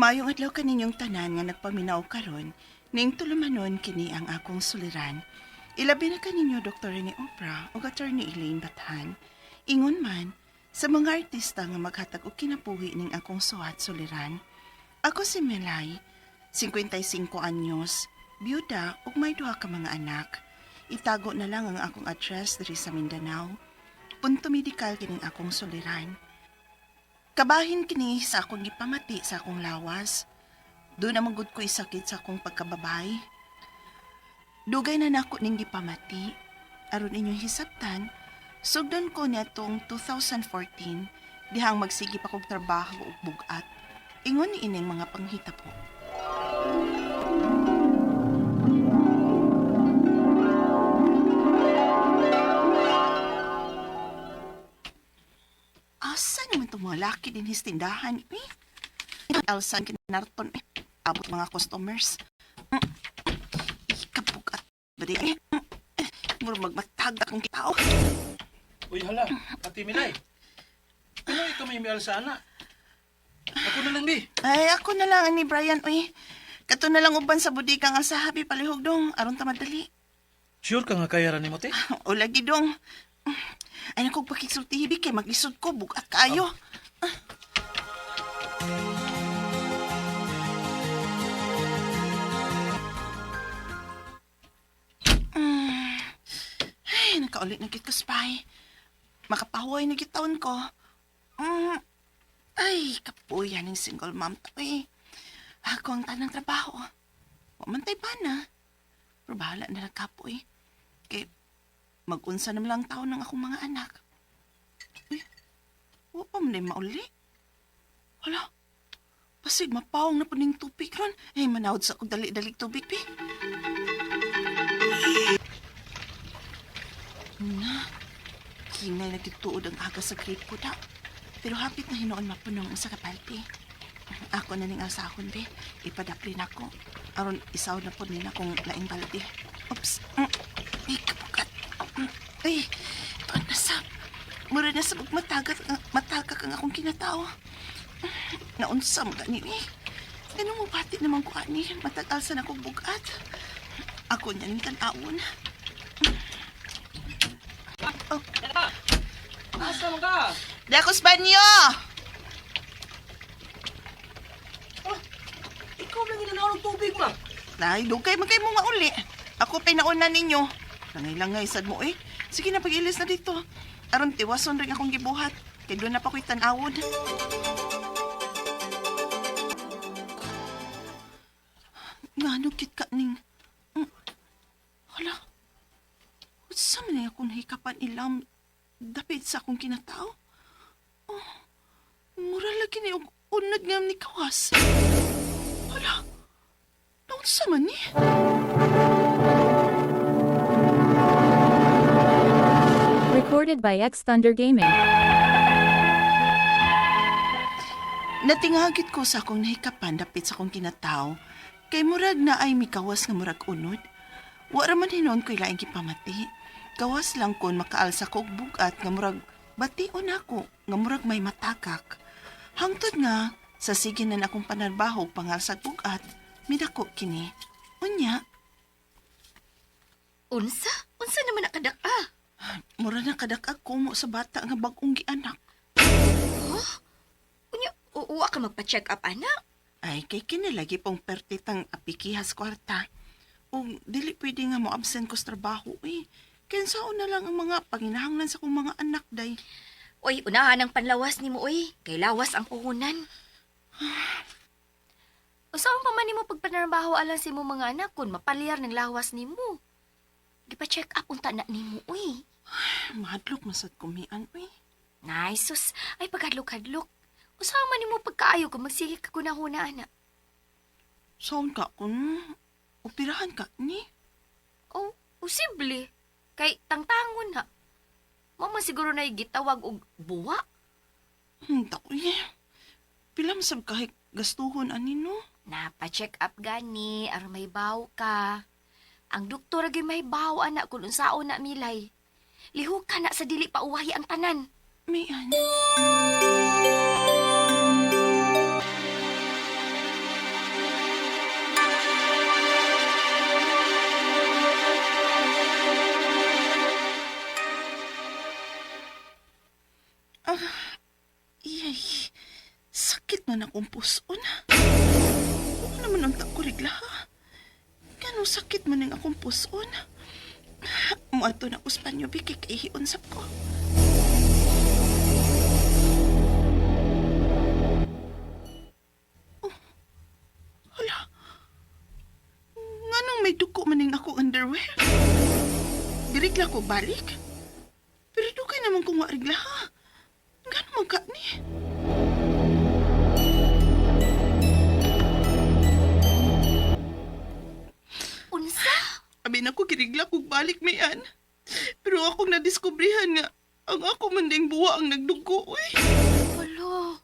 Maayong adlaw kaninyong tanan nga nagpaminaw karon ning tulumanon kini ang akong suliran. Ilabi na kaninyo Dr. Rene Oprah ug Attorney Elaine Bathan. Ingon man sa mga artista nga maghatag og kinabuhi ning akong suwat suliran. Ako si Melay, 55 anyos, byuda ug may duha ka mga anak. Itago na lang ang akong address diri sa Mindanao. Punto medikal kining akong suliran. Kabahin kini sa akong gipamati sa akong lawas. Doon naman gud ko'y sakit sa akong pagkababay. Dugay na nako ning gipamati. Aron inyong hisabtan, sugdon ko niadtong 2014 dihang magsige pa kog trabaho ug bugat. Ingon ni ining mga panghitabo. Asa naman itong mga laki din his tindahan, eh? Elsan kinarton, eh. Abot mga customers. Ikabugat ba di, eh? Mura magmatag akong tao. Uy, hala, Ate Milay. Ano ikaw may mial sa ana? Ako na lang, di. Ay, ako na lang, ani Brian, uy. Kato na lang uban sa bodega nga sa habi palihog dong. Aron ta madali. Sure ka nga kaya ni mo, te? O lagi dong. Ay, nakog pakiksulti hibi kay maglisod ko, bugat kaayo. Mm. Ay, nakaulit na gid ko, spy. Makapahuway na gid taon ko. Mm. Ay, kapuya ng single mom to eh. Ako ang tanang trabaho. Wa man tay bana. Pero bahala na lang kapoy. Kay mag-unsa naman lang taon ng akong mga anak. Uy, wa pa man ay mauli. Hala, pasig mapawong na po ning tubig ron. Ay, manawad sa akong dali-dali tubig, pi. Na, hinay na gituod ang aga sa grape ko da. Pero hapit na hinuon mapuno ang usa ka palti. Ako na ning alsahon, be. Ipadapli na ko. Aron isaw na po nila kung laing balde. Oops. Ay, kapukat. Ay, tuan na sa. Mura na sa matagak, matagak ang akong kinatao. Naunsa mo gani eh. Ganun mo pati naman ko ani. Matagal sa akong bugat. Ako niya ning tan-awon. Oh, Asa man ka? di ako sa banyo! Ikaw lang inanaw ng tubig, ma. Ay, dugay man kayo mo nga uli. Ako pinauna ninyo. Langay-langay sad mo eh. Sige na, pag-ilis na dito. Aron tiwason rin akong gibuhat. Kay doon na pa ko'y tan-awon. Ngano kit ka ning... Hala. Unsa man ni akong nahikapan ilam dapit sa akong kinatao? Oh, mura lagi ni og unod nga ni kawas. Hala. Naunsa man ni? Recorded by X Thunder Gaming. Natingagit ko sa akong nahikapan dapit sa akong kinataw. Kay murag na ay mikawas nga murag unod. Wa ra man hinuon ko'y laing gipamati. Gawas lang kon makaalsa ko og bugat nga murag bation ako nga murag may matakak. Hangtod nga sa sige na akong panarbaho og pangalsag bugat, midako kini. Unya, Unsa? Unsa naman nakadak-a? mura na kadak ako mo sa bata nga bag-ong gianak. Unya, uwa ka magpa-check up, anak. Ay, kay kinilagi pong pertitang apikihas kwarta. Ug dili pwede nga mo absent ko sa trabaho eh. Kinsaon na lang ang mga panginahanglan sa kong mga anak day. Uy, unahan ang panlawas nimo, uy. Kay lawas ang puhunan. Usaon pa man nimo pagpanarbaho alang sa imong mga anak kun mapalyar ng lawas nimo. Gipa-check up unta na nimo, uy. Mahadlok masad kumian eh. Nay, sus, ay paghadlok-hadlok. Usaon man nimo pagkaayo kung magsige ka gunahuna, anak. Saon ka kun operahan ka ni? Oh, posible. Kay tangtangon na. Mama siguro na gitawag og buwa. Dako eh. Pila masab kahit gastuhon ani no? Napa-check up gani aron may baw ka. Ang doktor gyud may baw anak kung unsaon na milay. Lihok ka na sa dili pa uwahi ang tanan. Mian. Iyay, sakit man akong puson. Huwag naman unta ko rigla, ha? Ganong sakit man ang akong puson. Muadto na ko sa banyo, bi, kay kaihion sab ko. Oh, hala. Nganong may duko man ning akong underwear? Dirigla ko balik? Pero dugay naman kung warigla, ha? Gano'n man ka ni? Unsa? Abi na ko kirigla kog balik mayan. Pero akong nadiskubrihan nga ang ako man ding buwa ang nagdugo, uy. Hala.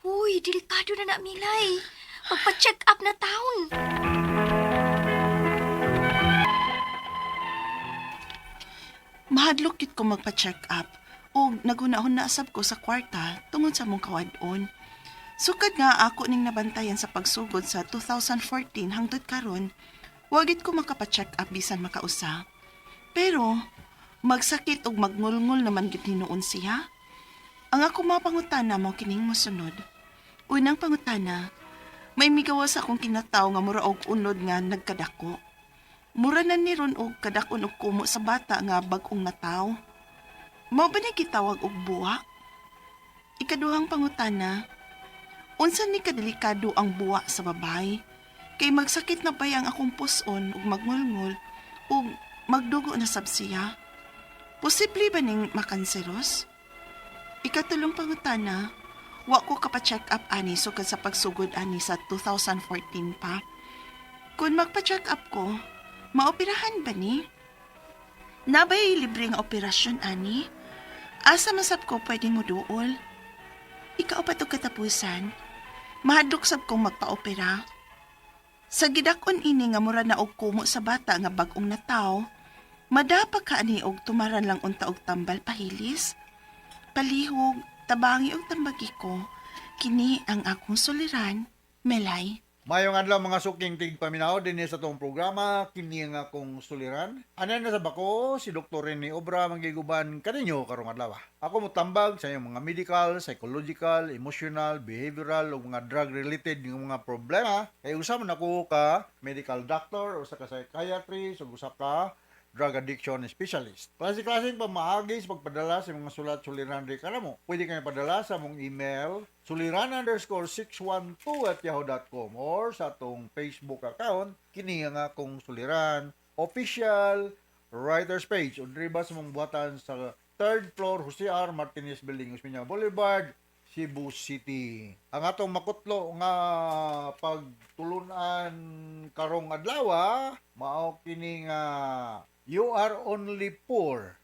Uy, delikado na na, Milay. Magpa-check up na taon. Mahadlok kit ko magpa-check up o nagunahon na asab ko sa kwarta tungod sa mong kawadon. Sukad nga ako ning nabantayan sa pagsugod sa 2014 hangtod karon, wagit ko makapa-check up bisan makausa. Pero magsakit og magngulngol naman gid hinuon siya. Ang ako mga pangutana mo kining mosunod. Unang pangutana, may migawas akong kinataw nga mura og unod nga nagkadako. Mura na ni ron og kadakon og kumo sa bata nga bag-ong nataw. Mao ba ni gitawag og buwa? Ikaduhang pangutana, unsa ni kadelikado ang buwa sa babay? Kay magsakit na bay ang akong puson ug magngulngol ug magdugo na sab siya. Posible ba ning makanseros? Ikatulong pangutana, wa ko kapa-check up ani sukad sa pagsugod ani sa 2014 pa. Kung magpa-check up ko, maoperahan ba ni? Nabay libreng operasyon ani? Asa masab ko pwedeng muduol? Ikaw pa to katapusan. Mahadlok sab kong magpa-opera. Sa gidakon ini nga mura na og kumo sa bata nga bag-ong nataw, madapa ka ani og tumaran lang unta og tambal pahilis. Palihog, tabangi og tambagi ko. Kini ang akong suliran, Melay. Mayong adlaw mga suking tigpaminaw dinhi sa atong programa kini nga akong suliran. Ana na sa bako si Dr. Rene Obra manggiguban kaninyo karong adlaw. Ako motambag sa inyong mga medical, psychological, emotional, behavioral ug mga drug related nga mga problema. Kay usa man ako ka medical doctor, usa ka psychiatrist, ug usa ka drug addiction specialist. Klase-klaseng pamaagi sa pagpadala sa mga sulat suliran di kanamo. Pwede kayo padala sa mong email suliran_612@yahoo.com or sa atong Facebook account kini nga akong suliran official writers page o diri ba sa mong buhatan sa third floor Jose R. Martinez Building, Osmeña Boulevard, Cebu City. Ang atong makutlo nga pagtulunan karong adlaw, mao kini nga you are only poor.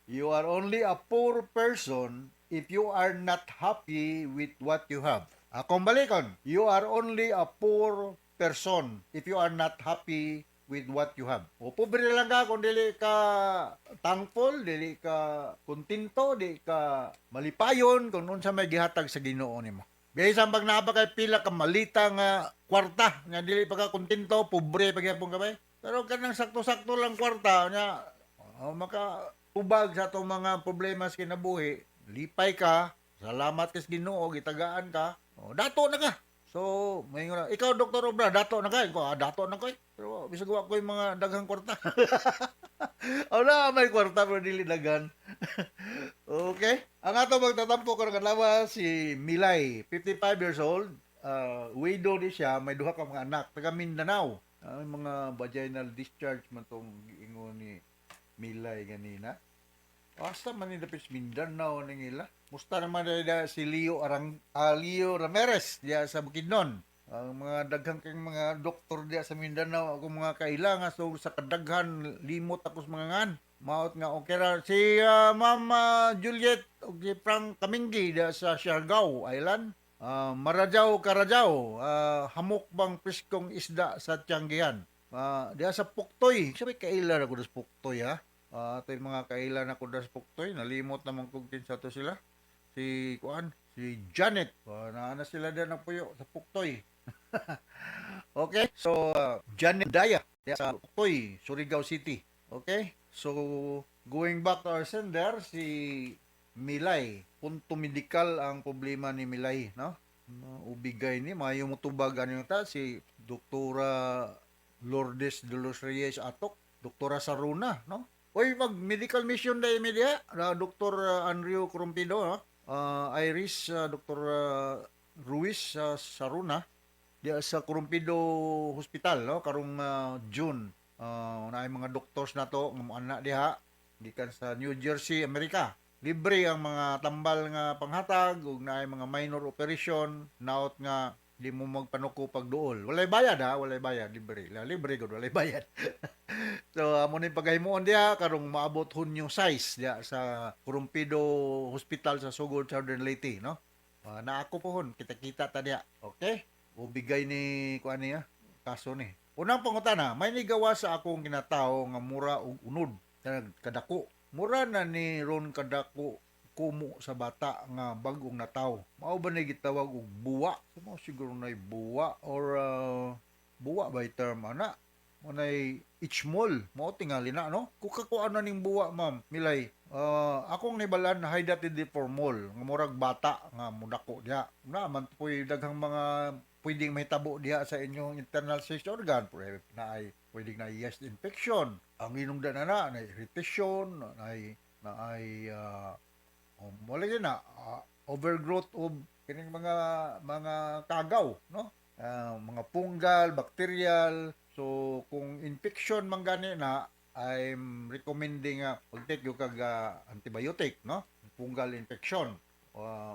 You are only a poor person if you are not happy with what you have. Akong balikon, you are only a poor person if you are not happy with what you have. O pobre lang ka kung dili ka thankful, dili ka kontento, dili ka malipayon kung unsa may gihatag sa Ginoo nimo. Bisan pag naa pa kay pila ka malita nga kwarta nga dili pa ka kontento, pobre pa gyapon ka bay. Pero kanang sakto-sakto lang kwarta nya oh, maka tubag sa atong mga problema sa kinabuhi, lipay ka, salamat ka sa Ginoo, gitagaan ka, oh, dato na ka. So, may na, ikaw Dr. Obra, dato na ka. Ikaw, dato na ko eh. Pero bisag wa ko yung mga daghang kwarta. O na, may kwarta pero dili daghan. Okay. Ang ato magtatampo karong adlaw si Milay, 55 years old. Widow ni siya, may duha ka mga anak, taga Mindanao. Ang mga vaginal discharge man tong giingon ni Milay ganina. Asa man ni dapit sa Mindanao ning ila. Musta naman dahil si Leo Arang Leo Ramirez diya sa Bukidnon. Ang mga daghang kang mga doktor diya sa Mindanao ako mga kailangan so sa kadaghan limot ako sa mga ngan. Maot nga okay ra si Mama Juliet ug si Frank Kaminggi diya sa Siargao Island. Marajaw Karajaw, hamok bang preskong isda sa Tianggihan. Diya sa Puktoy. Sabi kaila ra ko sa Puktoy ha. Ato yung mga kaila na ko sa Puktoy, nalimot naman kog kinsa to sila. Si kuan, si Janet. Naa na sila diyan nagpuyo sa Puktoy. Okay? So Janet Daya diya sa Puktoy, Surigao City. Okay? So going back to our sender si Milay. Punto medikal ang problema ni Milay, no? No, ubigay ni maayo mo tubag ano ta si Doktora Lourdes de los Reyes Atok, Doktora Saruna, no? Oy, mag medical mission dai mi diha, na Dr. Andrew Corumpido, no? Iris, Dr. Ruiz Saruna diha sa Corumpido Hospital, no? Karong June. Naay mga doctors nato nga moana diha gikan sa New Jersey, Amerika. Libre ang mga tambal nga panghatag ug naay mga minor operation naot nga di mo magpanuko pagduol. Walay bayad ha, walay bayad, libre. La, libre gud, walay bayad. So amo ni paghimuon diha karong maabot Hunyo 6 diha sa Corumpido Hospital sa Sogod, Southern Leyte, no? Na ako pohon, kita-kita ta diha. Okay? O bigay ni kuan niya kaso ni. Unang pangutana, may nigawa sa akong kinatao nga mura og unod kanang kadako. Mura na ni ron kadako kumo sa bata nga bag-ong nataw. Mao ba ni gitawag og buwa? So, mao siguro na buwa or buwa by term ana. Mo nay ichmol, mao tingali na, no? Kung kakuan na ning buwa, ma'am, Milay, akong nibalan na hydatid mole nga murag bata nga mudako diha. Na man po'y daghang mga pwedeng mahitabo diha sa inyong internal sex organ. Pwede na ay pwedeng na yeast infection. Ang hinungdan na na, na irritation, na ay wala yun na overgrowth of kining mga kagaw, no? Mga fungal, bacterial. So kung infection man gani na, I'm recommending pag-take yung kag antibiotic, no? Fungal infection.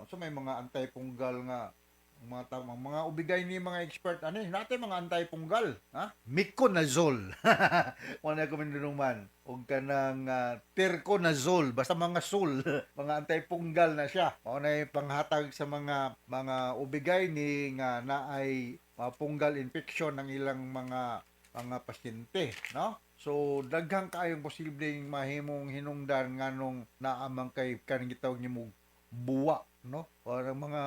So may mga antifungal nga mga ubigay ni mga expert ani natin mga antifungal, ha, miconazole wala ko man og kanang terconazole, basta mga sul, mga antifungal na siya. Mao na panghatag sa mga ubigay ni nga naay fungal infection ng ilang mga pasyente, no? So daghang kaayong posibleng mahimong hinungdan nganong naamang kay kanang gitawag nimo buwa, no? Parang mga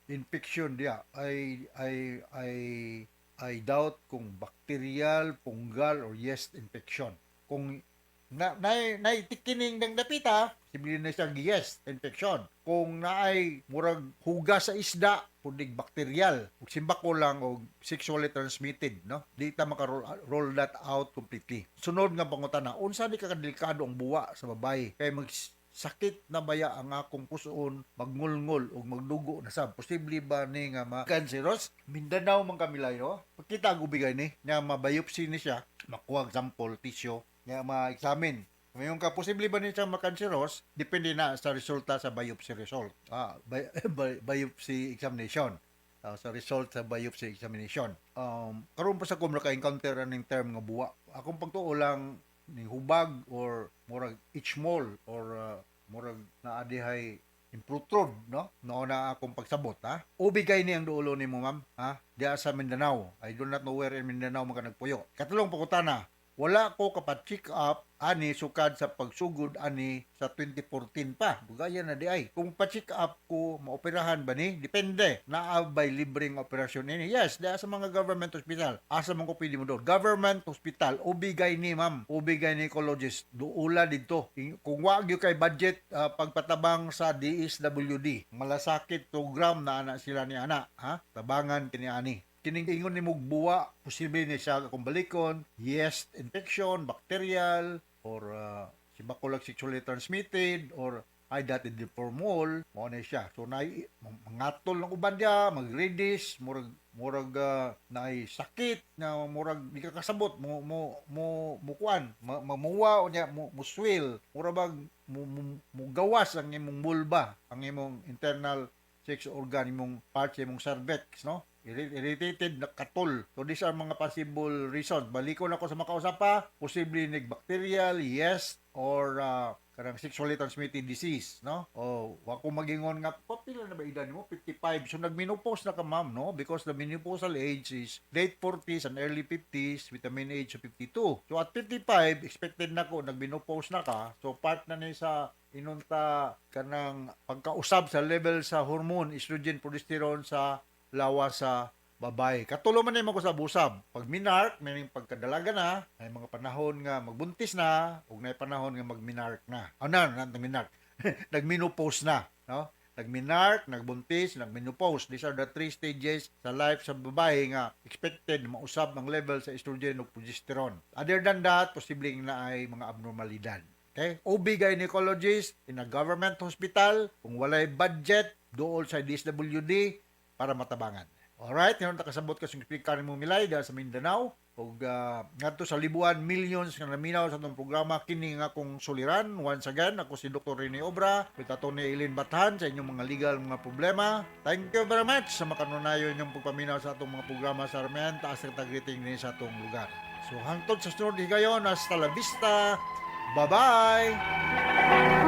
infection diya ay I doubt kung bacterial, fungal or yeast infection. Kung na na naitikining ng dapita, posible na siyang yeast infection. Kung naay murag hugas sa isda, pudig bacterial. Ug simbako lang og sexually transmitted, no? Di ta maka roll that out completely. Sunod nga pangutana, unsa ni kadelikado ang buwa sa babae? Kay mag sakit na baya ang akong pusoon, magngulngol ug magdugo na sab. Posible ba ni nga ma-cancerous? Mindanao man kami layo. Pagkita ang ubigay ni, nga ma-biopsy ni siya, makuha ang sample, tissue, nga ma-examine. Ngayon ka, posible ba ni siya ma-cancerous? Depende na sa resulta sa biopsy result. Biopsy examination. Sa result sa biopsy examination. Karon pa sa ko naka-encounter aning term nga buwa. Akong pagtuo lang ning hubag or murag ichmol or murag naa dihay improtrude, no? No na akong pagsabot, ha. Ubigay ni ang duolo nimo, ma'am, ha? Diya sa Mindanao. I do not know where in Mindanao man ka nagpuyo. Katulong pangutana, wala ko kapat check up ani sukad sa pagsugod ani sa 2014 pa. Bugaya na di ay. Kung pa-check up ko, maoperahan ba ni? Depende. Naa bay libreng operasyon ini? Yes, diya sa mga government hospital. Asa man ko pwede mo doon? Government hospital, ubigay ni ma'am, OB gynecologist, duula dito. Kung wa gyud kay budget pagpatabang sa DSWD, malasakit program na ana sila ni ana, ha? Tabangan kini ani. Kining ingon ni buwa, posible ni siya kung balikon, yeast infection, bacterial, or sibakulag sexually transmitted, or ay dati deformol, mao na siya. So naay mangatol ng uban diya, mag-reddish, murag naay sakit na murag di ka kasabot mo kuan, mamuwa o niya mo swell, mura bag mo gawas ang imong vulva, ang imong internal sex organ, imong parts, imong cervix, no? Irritated na katol. So these are mga possible reasons. Balikon ako sa makausap pa, posible nig bacterial, yes, or kanang sexually transmitted disease, no? O wa ko magingon nga papila na ba edad nimo? 55. So nagmenopause na ka, ma'am, no? Because the menopausal age is late 40s and early 50s with a mean age of 52. So at 55, expected na ko nagmenopause na ka. So part na ni sa inunta kanang pagkausab sa level sa hormone estrogen, progesterone sa lawas sa babae. Katulo man nimo ko sa busab. Pag menarche, meaning pagkadalaga na, ay mga panahon nga magbuntis na, ug nay panahon nga magmenarche na. Ano na, na menarche. Nagmenopause na, no? Nagmenarche, nagbuntis, nagmenopause. These are the three stages sa life sa babae nga expected mausab ang level sa estrogen ug progesterone. Other than that, posibleng naay mga abnormalidad. Okay? OB gynecologist in a government hospital, kung walay budget, dool sa DSWD para matabangan. Alright, ngayon kasabot ka sa explicar mo, Milay, dahil sa Mindanao. Ug ngadto sa libuan millions nga naminaw sa atong programa, kini nga akong suliran. Once again, ako si Dr. Rene Obra with Atty. Eileen Bathan sa inyong mga legal mga problema. Thank you very much sa makanunayon inyong pagpaminaw sa atong mga programa sa Armen. Taas ang greeting din sa atong lugar. So hangtod sa sunod higayon, hasta la vista. Bye-bye.